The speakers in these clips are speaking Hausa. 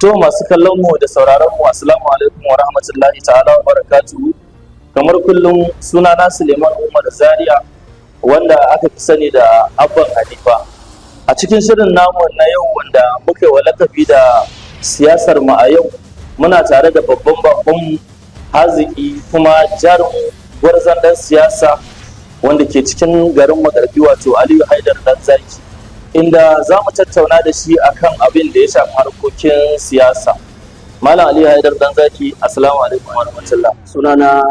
To, masu kallon mu da sauraron mu, assalamu alaikum wa rahmatullahi ta'ala wa barakatuhu. Kamar kullum, sunana Suleiman Umar Zaria, wanda aka fi sani da Abban Hanifa. A cikin shirin namu na yau, wanda muka yi wa lakabi da "Siyasar mu a yau", muna tare da babban bakon haziki kuma jarumin gwarzon dan siyasa wanda ke cikin garin Makarfi, wato Aliyu Haidar Dan Zaki, inda za mu tattauna da shi akan abin da ya shafi harkokin siyasa. Malam Aliyu Haidar Dan Zaki, assalamu alaikum wa rahmatullah. Sunana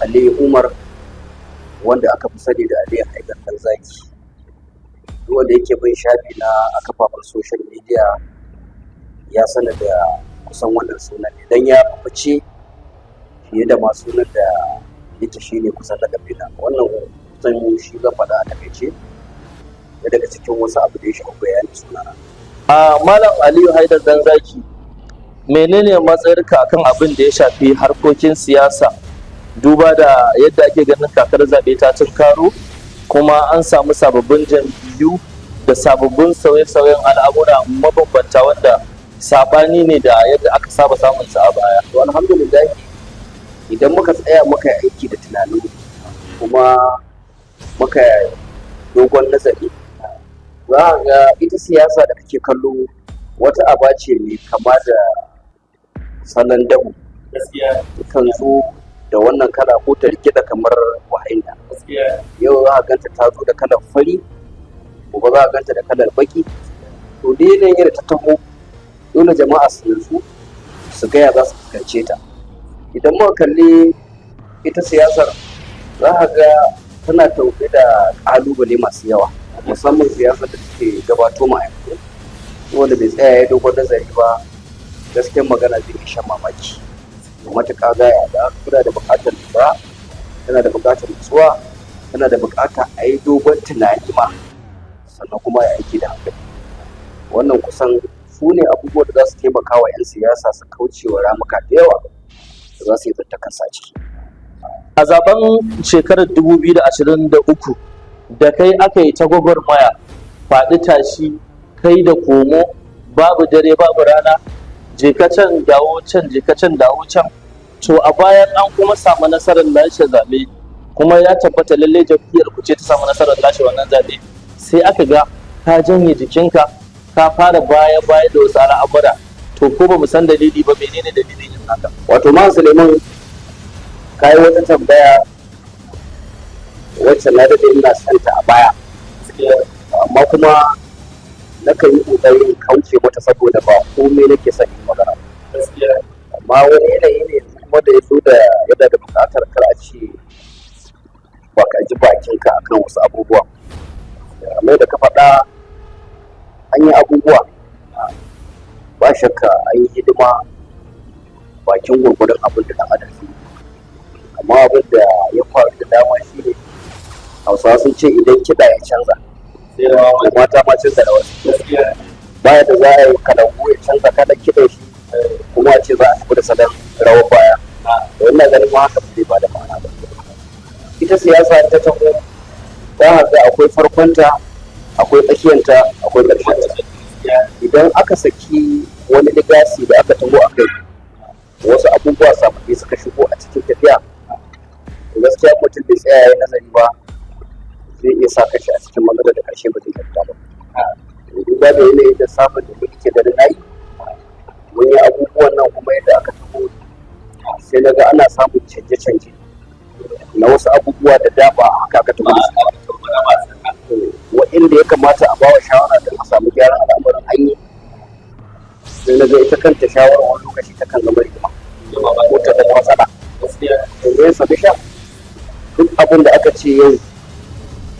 Aliyu Umar, wanda aka fi sani da Aliyu Haidar Dan Zaki. Duk wanda yake bin shafi na a kafafen social media ya sani da kusan wannan sunan ne, dan ya fice fiye da ma sunan da yake shine kusan lakabina. Wannan kusan shi zan faɗa a takaice da daga cikin wasu abu da ya shafi bayanin sunana. A Malam Aliyu Haidar Dan Zaki, menene matsayarka akan abin da ya shafi harkokin siyasa, duba da yadda ake ganin kakar zaɓe ta tunkaro, kuma an samu sababbin jam'iyyu da sababbin sauye-sauyen al'amura mabambanta, wanda saɓani ne da yadda aka saba samun sa a baya? To, alhamdulillah, idan muka tsaya muka yi aiki da tunanin kuma muka dogon nazari, za a ga ita siyasa da kake kallo wata aba ce mai kama da salon dabo. Kan zo da wannan kala ko ta rikida kamar wahaina. Yau za a ganta ta zo da kalar fari, gobe za a ganta da kalar baki. To, dai yanayin yadda ta taho, dole jama'a su nutsu su gaya za su fuskance ta. Idan muka kalli ita siyasar, za a ga tana tauke da ƙalubale masu yawa, musamman siyasar da take gabato ma yanzu. Wanda bai tsaya ya dogon nazari ba, gaskiyar magana zai iya shan mamaki matuƙa gaya. Da tana da buƙatar lura, tana da buƙatar nutsuwa, tana da buƙatar a yi dogon tunani ma, sannan kuma ya aiki da hankali. Wannan kusan su ne abubuwan da za su taimaka wa 'yan siyasa su kauce wa ramuka da yawa da za su yi tsinta kansu a ciki. A zaben shekarar 2023 da kai aka yi ta gwagwarmaya, faɗi tashi, kai da komo, babu dare babu rana, je ka can dawo can, je ka can dawo can. To, a bayan an kuma samu nasarar lashe zaɓe, kuma ya tabbata lallai jam'iyyar ku ce ta samu nasarar lashe wannan zaɓe, sai aka ga ka janye jikinka, ka fara baya baya da wasu al'amura. To, ko ba mu san dalili ba, menene dalilin yin haka? Wato ma Suleiman, ka yi wata tambaya wacce na daɗe ina santa a baya, amma kuma nakan yi ƙoƙarin kauce mata saboda ba komai nake son yin magana. Amma wani yanayi ne kuma da ya zo da yana da buƙatar kar a ce ba ka ji bakinka akan wasu abubuwa. Kamar da ka faɗa, an yi abubuwa, ba shakka an yi hidima bakin gwargwadon abin da ɗan adam zai yi. Amma abin da ya faru da dama shi ne, Hausawa sun ce idan kiɗa ya canza, to mata ma canza da wasu. Baya da za a yi kalangu ya canza kalan kiɗan shi kuma a ce za a tafi da salon rawar baya. To, ina ganin ma haka ba zai bada ma'ana ba. Ita siyasa ta taho, za a ga akwai farkonta, akwai tsakiyanta, akwai ƙarshenta. Idan aka saki wani legacy da aka taho a kai, wasu abubuwa sababbi suka shigo a cikin tafiya, to gaskiya mutum bai tsaya ya nazari ba, zai iya sa kashi a cikin matsalar da ƙarshe ba zai iya fita ba. Duba da yanayin da samun da muke da na yi, mun yi abubuwan nan, kuma yadda aka taho, sai na ga ana samun canje-canje na wasu abubuwa da da ba haka aka taho da su. Wa'inda ya kamata a bawa shawara don a samu gyaran al'amuran an yi, sai na ga ita kanta shawara wani lokaci ta kan zama rigima ko ta zama matsala. To, me solution? Duk abin da aka ce yau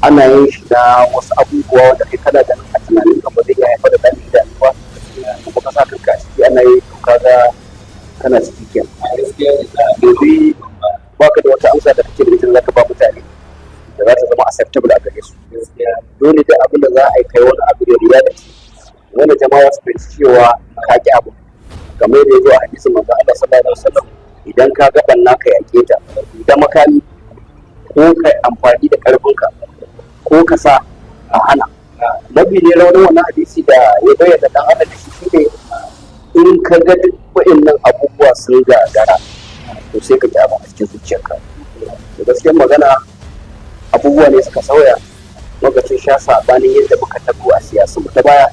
ana yin shi na wasu abubuwa wanda kai kana ganin a tunanin ka ba zai iya haifar da ɗan idanu ba, kuma ka sa kanka a ciki ana yi, to kaga kana ciki kenan. Gobe baka da wata amsa da kake da ita da zaka ba mutane da za ta zama acceptable a gare su. Dole da abin da za a yi, kai wani abu da reality wanda jama'a su fahimci cewa ka ki abu. Kamar da ya zo a hadisin manzon Allah sallallahu alaihi wasallam, idan ka ga banna, ka yaƙe ta da makami, ko ka amfani da ƙarfinka, ko ka sa a hana. Mafi ne raunin wannan hadisi da ya bayyana dan adam da shi shine In ka ga duk wa'annan abubuwa sun gagara, to sai ka ji abin a cikin zuciyarka. To gaskiyar magana, abubuwa ne suka sauya, lokacin sha sabanin yadda muka tabo a siyasar mu ta baya,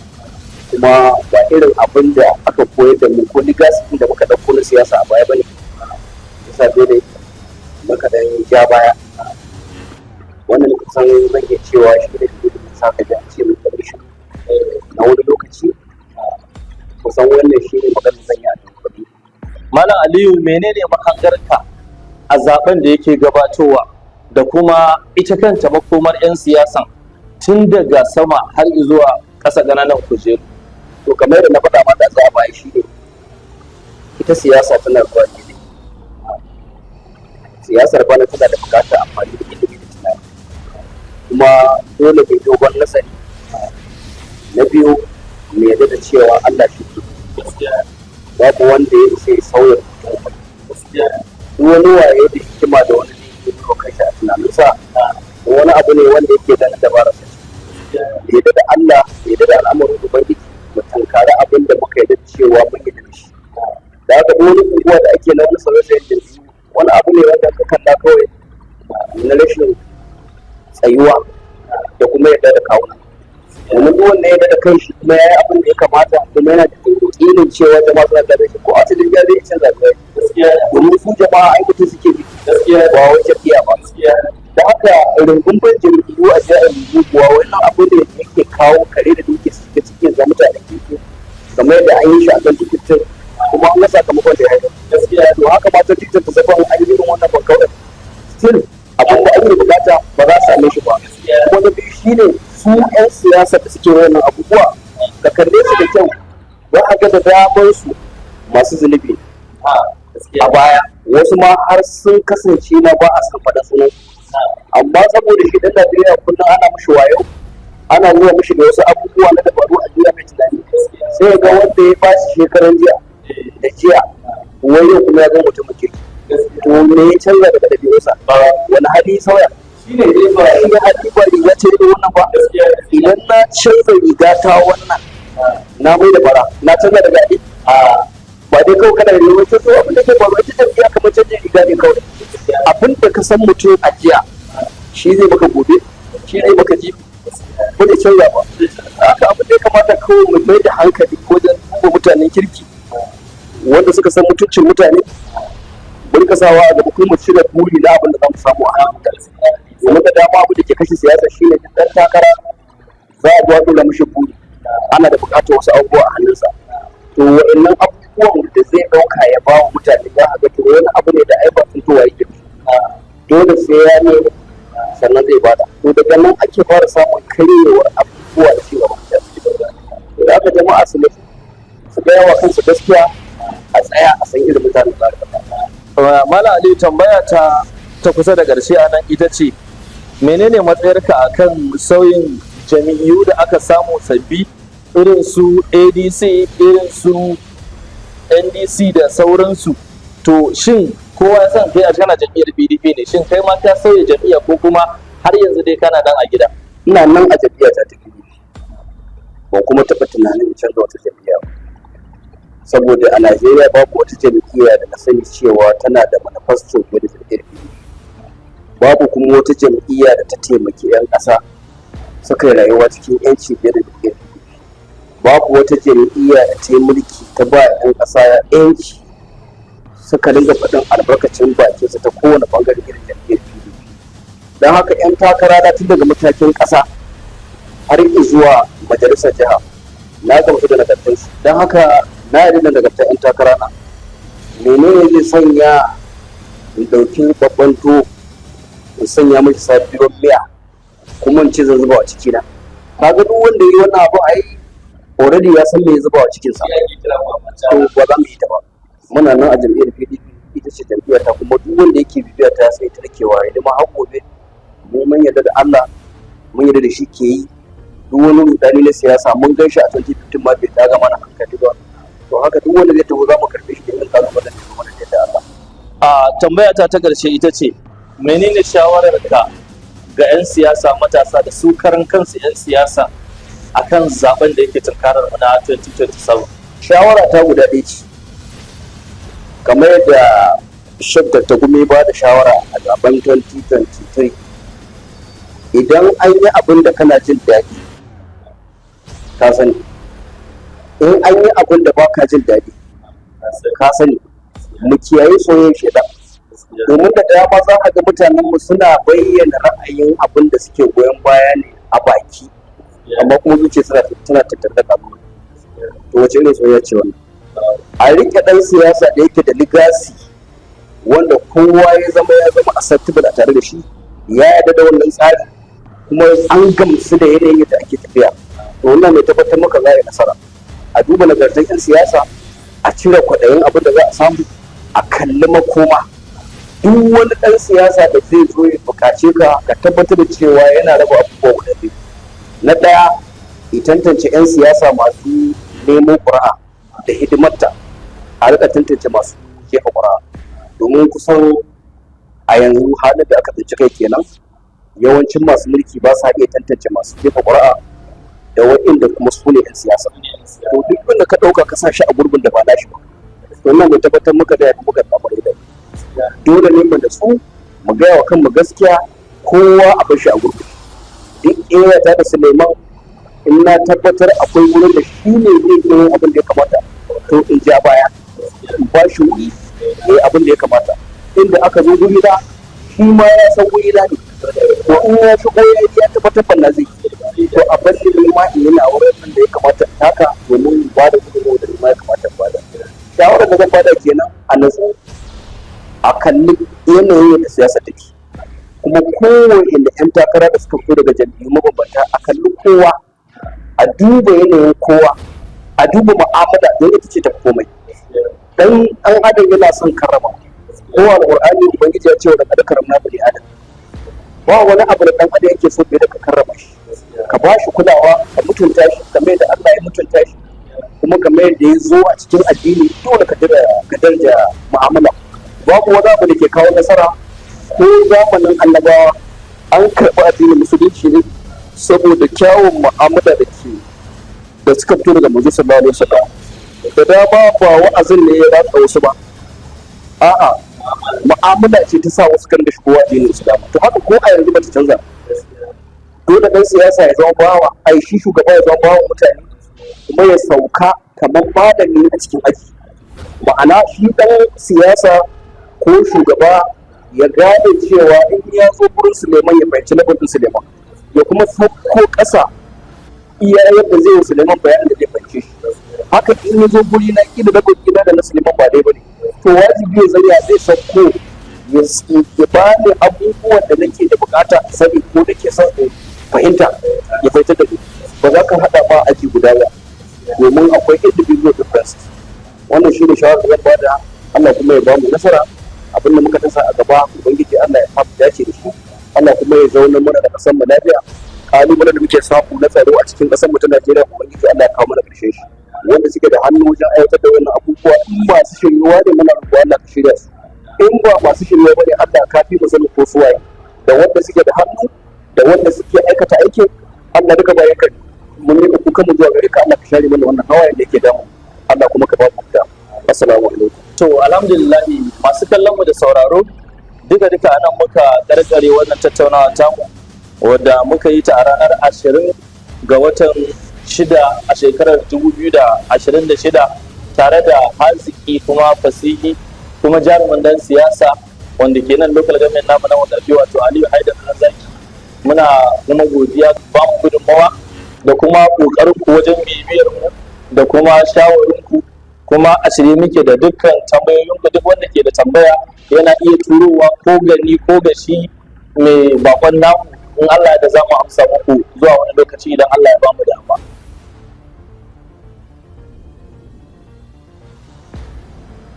kuma ba irin abin da aka koyar da mu ko legacy da muka ɗauko na siyasa a baya bane. Yasa dole muka dan ja baya. Wannan kusan zan iya cewa shi ne dalilin da sa ka ji an ce mun ɗan shi na wani lokaci. Kusan wannan shi ne maganar zan yi a dunkule. Malam Aliyu, menene mahangarka a zaben da yake gabatowa da kuma ita kanta makomar 'yan siyasan tun daga sama har zuwa ƙasa, ƙananan kujeru? To, kamar yadda na faɗa ma da za a baya, shi ne ita siyasa tana zuwa ne. Siyasar bana tana da buƙatar amfani da ilimi da tunani, kuma dole mai dogon nazari. Na biyu, mu yarda da cewa Allah shi ke, babu wanda ya isa ya sauya mutum. Duk wani waye da hikima da wani zai yi wa kanshi a tunaninsa, wani abu ne wanda yake ganin dabararsa ce. Yarda da Allah, yarda da al'amarin Ubangiji, mu tankari abin da muka yarda cewa mun yarda da shi. Da haka duk wani guguwa da ake na wani sauye-sauyen jam'iyyu, wani abu ne wanda ka kalla kawai na rashin tsayuwa da kuma yarda da kawuna. Domin duk wanda ya yarda da kanshi kuma ya yi abin da ya kamata, kuma yana da yakinin cewa jama'a suna tare da shi, ko a cikin zai iya canza kai, domin su jama'a ai mutum suke bi, ba wai jam'iyya ba. Da haka rungumar jam'iyyu a jihar guguwa, wannan abu ne da yake kawo kare da duke su shiga cikin zama mutanen kirki, kamar yadda an yi shi a kan tikitin kuma an ga sakamakon da ya haifar. To haka ma ta tikitin ta zaba, an yi irin wannan bankauɗin, still abin da ake bukata ba za a same shi ba. Kuma na biyu shine su 'yan siyasa da suke wannan abubuwa, ka kalle su da kyau, za a ga da damar su masu zunubi a baya, wasu ma har sun kasance ma ba a san faɗa sunan, amma saboda shi ɗan Najeriya kullum ana mishi wayo, ana zuwa mishi da wasu abubuwa na dabaru a juya mai tunani, sai ga wanda ya ba shi shekaran jiya da jiya, wai yau kuma ya ga mutumin kirki. To me ya canza daga ɗabi'unsa? Wani hali ya sauya? Shi ne dai ba. Shi hali ba riga ce da wannan ba. Idan na canza riga ta wannan, na mai da bara, na canza daga ɗi ba dai kawai kana da wata. To abin da ke faruwa, ita jam'iyya kamar canjin riga ne kawai. Abin da ka san mutum a jiya, shi zai maka gobe, shi zai maka jibi, ba zai canza ba. Haka abin da ya kamata kawai, mu mai da hankali wajen duba mutanen kirki wanda suka san mutuncin mutane, mun kasawa a gaba, kuma mu cire buri na abin da za mu samu a hannun mutane. Domin da dama abu da ke kashe siyasa shine duk ɗan takara za a zuwa dole mishi buri, ana da buƙatar wasu abubuwa a hannunsa. To wa'annan abubuwan da zai ɗauka ya ba wa mutane, za a ga to wani abu ne da ai ba tuntuwa yake, dole sai ya nemi sannan zai bada. To daga nan ake fara samun karyewar abubuwa da cigaba. To da haka jama'a su nutsu, su gaya wa kansu gaskiya, a tsaya a san irin mutanen da za a Malam Aliyu, tambaya ta ta kusa da ƙarshe a nan ita ce, menene matsayarka akan sauyin jam'iyyu da aka samu sabbi, irin su ADC, irin su NDC da sauransu? To shin kowa ya san kai a kana jam'iyyar PDP ne, shin kai ma ka sauya jam'iyya ko kuma har yanzu dai kana nan a gida? Ina nan a jam'iyya ta PDP, ban kuma taɓa tunanin canza wata jam'iyya ba, saboda a Najeriya babu wata jam'iyya da na sani cewa tana da manifesto fiye da jam'iyyar PDP. Babu kuma wata jam'iyya da ta taimaki 'yan ƙasa suka yi rayuwa cikin 'yanci fiye da jam'iyyar PDP. Babu wata jam'iyya da ta yi mulki ta ba 'yan ƙasa 'yanci suka dinga faɗin albarkacin bakinsu ta kowane ɓangare irin jam'iyyar PDP. Don haka 'yan takara na tun daga matakin ƙasa har zuwa majalisar jiha, na gamsu da nagartarsu. Don haka na yarda da nagartar 'yan takara na. Menene zai sanya in ɗauki babban tuwo in sanya mashi sabuwar miya kuma in ce zan zuba wa cikina? Kaga duk wanda ya yi wannan abu ai already ya san me ya zuba wa cikinsa. To ba za mu yi ta ba. Muna nan a jam'iyyar PDP, ita ce jam'iyyar ta, kuma duk wanda yake bibiya ta sai ta rikewa idan har gobe. Mu mun yarda da Allah, mun yarda da shi ke yi. Duk wani rudani na siyasa mun gan shi a 2015 ma bai daga mana hankali ba. To haka duk wanda zai taho, za mu karɓe shi da irin kalubalen da ya mana da Allah. A tambaya ta ta ƙarshe ita ce, menene shawararka ga 'yan siyasa matasa da su karan kansu 'yan siyasa akan zaben da yake tunkarar mu na 2027? Shawara ta guda ɗaya ce, kamar yadda Sheikh Dr. Gumi ba da shawara a zaben 2023: idan an yi abin da kana jin daɗi, ka sani. In an yi abin da baka jin daɗi, ka sani. Mu kiyaye soyayyar shaidan, domin da dama za a ga mutanenmu suna bayyana ra'ayin abin da suke goyon baya ne a baki, amma kuma zuciya tana tattare da ƙalubale. To, wace irin soyayya ce wannan? A rike ɗan siyasa da yake da legacy, wanda kowa ya zama acceptable a tare da shi, ya yarda da wannan tsari, kuma an gamsu da yanayin yadda ake tafiya. To, wannan mai tabbatar maka za a yi nasara. A duba nagartar 'yan siyasa, a cire kwaɗayin abin da za a samu, a kalli makoma. Duk wani ɗan siyasa da zai zo ya buƙace ka, ka tabbatar da cewa yana raba abubuwa guda biyu. Na ɗaya, ya tantance 'yan siyasa masu nemo ƙuri'a da hidimarta, a rika tantance masu jefa ƙuri'a, domin kusan a yanzu halin da aka tsinci kai kenan. Yawancin masu mulki ba sa iya tantance masu jefa ƙuri'a da waɗanda kuma su ne 'yan siyasa. To, duk wanda ka ɗauka ka sa shi a gurbin da ba nashi ba, to nan mai tabbatar maka da ya fi muka kamar da dole ne mu da su mu gaya wa kanmu gaskiya. Kowa a bar shi a gurbin. Duk ta da Suleiman, in na tabbatar akwai wurin da shi ne zai iya yin abin da ya kamata, to in ja baya, in ba shi wuri ya yi abin da ya kamata. Inda aka zo guri na, shi ma ya san wuri na ne. To, in ya shigo ya yi, ya tabbatar banna zai, to a bar ni ma in yi nawa wannan da ya kamata in taka, domin ba da gudunmawa da ni ma ya kamata in bada. Shawarar da zan bada kenan: a natsu, a kalli yanayin yadda siyasa take, kuma kowane 'yan takara da suka fito daga jam'iyyu mabambanta, a kalli kowa, a duba yanayin kowa, a duba mu'amala, don ita ce ta komai. Dan an adam yana son karrama. Ko Alqur'ani, Ubangiji ya ce, "Wa laqad karramna bani Adam." Ba wani abu da dan adam yake so fiye da ka karrama shi, ka ba shi kulawa, ka mutunta shi kamar yadda Allah ya mutunta shi, kuma kamar yadda ya zo a cikin addini. Dole ka daraja mu'amala. Babu wani abu da ke kawo nasara. Ko zamanin annabawa, an karɓi addinin Musulunci ne saboda kyawun mu'amala da ke da suka fito daga Manzo sallallahu alaihi wasallam. Da dama ba wa'azin ne ya ratsa wasu ba, a'a, mu'amala ce ta sa wasu kan da shigowa addinin Islam. To, haka ko a yanzu bata canza. Dole dan siyasa ya zama bawa, ai shi shugaba ya zama bawan mutane, kuma ya sauka kamar malami a cikin aji. Ma'ana, shi dan siyasa ko shugaba ya gane cewa in ya zo gurin Suleiman, ya fahimci level din Suleiman, ya kuma sauko ƙasa iya yadda zai yi Suleiman bayanin da zai fahimce shi. Haka in ya zo guri na, kila level ɗina da na Suleiman ba dai bane, to wajibi ya zanya zai sauko ya ba ni abubuwan da nake da bukata sani ko nake son in fahimta, ya fahimtar da ni. Ba za ka haɗa ba aji guda ba, domin akwai individual difference. Wannan shi ne shawarar da zan bada. Allah kuma ya bamu nasara. Abin da muka tasa a gaba, Ubangiji Allah ya fafi dace da shi. Allah kuma ya zauna mana da ƙasar mu lafiya. Kalubalen da muke samu na tsaro a cikin ƙasar mu ta Najeriya, Ubangiji Allah ya kawo mana ƙarshen shi. Wanda suke da hannu wajen aiwatar da wannan abubuwa, in masu shiryuwa ne, muna roƙo Allah ka shirya su. In ba masu shiryuwa bane, Allah ka fi mu sani ko su waye, da wanda suke da hannu da wanda suke aikata aikin. Allah, duka bayan ka, mun yi kuka mu zuwa gare ka. Allah ka share mana wannan hawayen da yake damu. Allah kuma ka ba mu fita. Assalamu alaikum. To, alhamdulillah. Masu kallon mu da sauraro, duka duka anan muka karkare wannan tattaunawa tamu, wadda muka yi ta a ranar 20 ga watan 6 a shekarar 2026, tare da haziki kuma fasihi kuma jarumin dan siyasa wanda ke nan local government namu na Makarfi, wato Aliyu Haidar Zaki. Muna kuma godiya ba mu gudunmawa da kuma ƙoƙarin ku wajen bibiyar mu da kuma shawarin ku. Kuma a shirye muke da dukkan tambayoyin ku. Duk wanda ke da tambaya yana iya turowa, ko gani ko ga shi mai bakon namu. In Allah da za mu amsa muku zuwa wani lokaci idan Allah ya bamu dama.